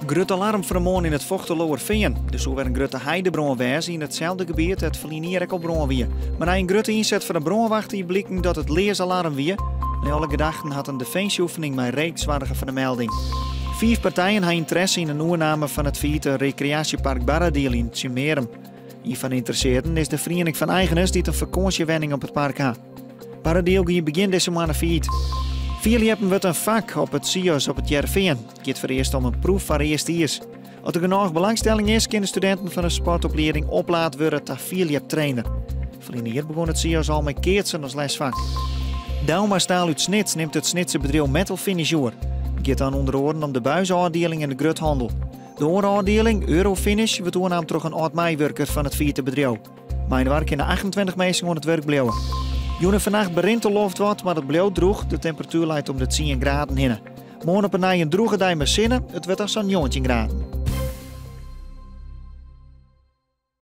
Grut alarm fan 'e moarn yn it Fochteloërfean. Der soe wer in grutte heidebrân wêze yn itselde gebiet dêr't ferline jier ek al brân wie. Mar nei in grutte ynset fan de brânwacht die bliken dat it leas alarm wie. Nei alle gedachten hat in definsjeoefening mei reek soarge foar de melding. Fiif partijen ha ynteresse yn in oername fan it falite rekreaasjepark Barradiel yn Tsjummearum. Ien fan de ynteressearden is de feriening fan eigeners dy't in fakânsjewenning op it park ha. Barradiel gie begjin dizze moanne fallyt. Fierljeppen wurdt in fak op it CIOS op It Hearrenfean. It giet foarearst om in proef foar earstejiers. As der genôch belangstelling is, kinne studinten fan de sportoplieding oplaat wurde ta fierljeptrainer. Ferline jier begûn it CIOS al mei keatsen as lesfak. Douma Staal út Snits nimt it Snitser bedriuw Metal Finish oer. It giet dan ûnder oaren om de buisôfdieling en de gruthannel. De oare ôfdieling, Eurofinish, wurdt oernaam troch in âld-meiwurker fan it falite bedriuw. Mei-inoar kinne 28 minsken oan it wurk bliuwe. Jûn en fannacht berint de loft wat, mar it bliuwt drûch. De temperatuer leit om de 10 graden hinne. Moarn op 'e nij in drûge dei mei sinne. It wurdt dan sa'n 19 graden.